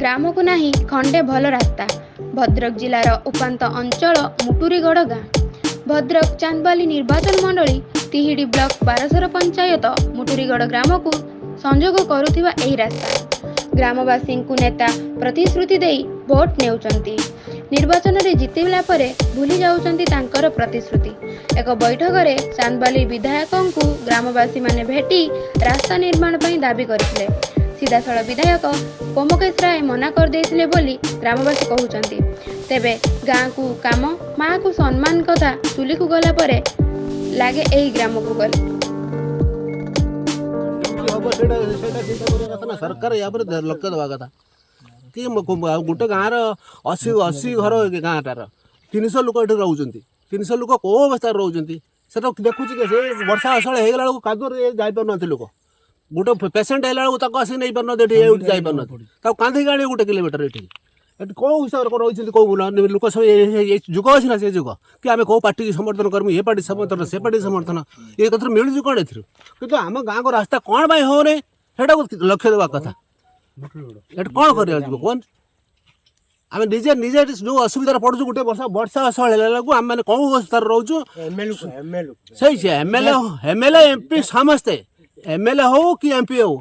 ଗ୍ରାମକୁ ନାହିଁ ଖଣ୍ଡେ ଭଲ ରାସ୍ତା। ଭଦ୍ରକ ଜିଲ୍ଲାର ଉପାନ୍ତ ଅଞ୍ଚଳ ମୁଟୁରୀଗଡ଼ ଗାଁ। ଭଦ୍ରକ ଚାନ୍ଦବାଲି ନିର୍ବାଚନ ମଣ୍ଡଳୀ ତିହିଡ଼ି ବ୍ଲକ ବାରସର ପଞ୍ଚାୟତ ମୁଟୁରୀଗଡ଼ ଗ୍ରାମକୁ ସଂଯୋଗ କରୁଥିବା ଏହି ରାସ୍ତା। ଗ୍ରାମବାସୀଙ୍କୁ ନେତା ପ୍ରତିଶ୍ରୁତି ଦେଇ ଭୋଟ ନେଉଛନ୍ତି। ନିର୍ବାଚନରେ ଜିତିଲା ପରେ ଭୁଲି ଯାଉଛନ୍ତି ତାଙ୍କର ପ୍ରତିଶ୍ରୁତି। ଏକ ବୈଠକରେ ଚାନ୍ଦବାଲି ବିଧାୟକଙ୍କୁ ଗ୍ରାମବାସୀମାନେ ଭେଟି ରାସ୍ତା ନିର୍ମାଣ ପାଇଁ ଦାବି କରିଥିଲେ। ସିଧାସଳଖ ବିଧାୟକ ବ୍ୟୋମକେଶ ରାୟ ମନା କରିଦେଇଥିଲେ ବୋଲି ଗ୍ରାମବାସୀ କହୁଛନ୍ତି। ତେବେ ଗାଁକୁ କାମ, ମାଆକୁ ସମ୍ମାନ କଥା ଚୁଲିକୁ ଗଲା ପରେ ଲାଗେ ଏହି ଗ୍ରାମକୁ ଗଲେ। ହବ, ସେଇଟା ଚିନ୍ତା କରିବା କଥା ନା। ସରକାର ୟା ଉପରେ ଲକ୍ଷ୍ୟ ଦେବା କଥା କି ଆଉ ଗୋଟେ ଗାଁର 80 ଘର, ଗାଁଟାର 300 ଲୋକ ଏଠି ରହୁଛନ୍ତି। 300 ଲୋକ କେଉଁ ଅବସ୍ଥାରେ ରହୁଛନ୍ତି, ସେଟା ଦେଖୁଛି କି? ସେ ବର୍ଷା ଅସଳ ହେଇଗଲା ବେଳକୁ କାଦୁଅରେ ଯାଇପାରୁନାହାନ୍ତି ଲୋକ। ଗୋଟେ ପେସେଣ୍ଟ ହେଲା ବେଳକୁ ତାକୁ ଆସିକି ନେଇପାରୁନାହାନ୍ତି ଏଠି, ଏଇଠି ଯାଇପାରୁନାହାନ୍ତି। ତାକୁ କାନ୍ଧିକି ଆଣିବେ 1 କିଲୋମିଟର ଏଠି। ଏଠି କେଉଁ ହିସାବରେ କ'ଣ ରହିଛନ୍ତି, କେଉଁ ଲୋକ ସବୁ? ଏ ଯୁଗ ଅଛି ନା ସେ ଯୁଗ କି ଆମେ କେଉଁ ପାର୍ଟିକି ସମର୍ଥନ କରିବୁ, ଏ ପାର୍ଟି ସମର୍ଥନ, ସେ ପାର୍ଟି ସମର୍ଥନ, ଏ କଥାରୁ ମିଳୁଛି କ'ଣ ଏଥିରୁ? କିନ୍ତୁ ଆମ ଗାଁକୁ ରାସ୍ତା କ'ଣ ପାଇଁ ହେଉନି, ସେଇଟାକୁ ଲକ୍ଷ୍ୟ ଦେବା କଥା। ଏଠି କ'ଣ କରିବାକୁ ଯିବ କୁହନ୍ତୁ? ଆମେ ନିଜେ ନିଜେ ଏଠି ଯେଉଁ ଅସୁବିଧାରେ ପଡ଼ୁଛୁ, ଗୋଟେ ବର୍ଷା ବର୍ଷା ଅସଳ ହେଲା ବେଳକୁ ଆମେ କେଉଁ ଅବସ୍ଥାରେ ରହୁଛୁ। ସେଇ ସେ ଏମ୍ଏଲ୍ଏ, ଏମ୍ପି ସମସ୍ତେ, ଏମ୍ଏଲ୍ଏ ହଉ କି ଏମ୍ପି ହଉ,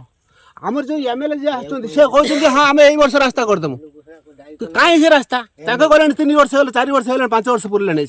ଆମର ଯେଉଁ ଏମ୍ଏଲ୍ଏ ଯିଏ ଆସୁଛନ୍ତି, ସେ କହୁଛନ୍ତି, ହଁ, ଆମେ ଏଇ ବର୍ଷ ରାସ୍ତା କରିଦେବୁ। କାହିଁ ସେ ରାସ୍ତା? ତାଙ୍କ ଗଲେଣି 3 ବର୍ଷ ହେଲେ, 4 ବର୍ଷ ହେଲାଣି, 5 ବର୍ଷ ପୁରିଲାଣି।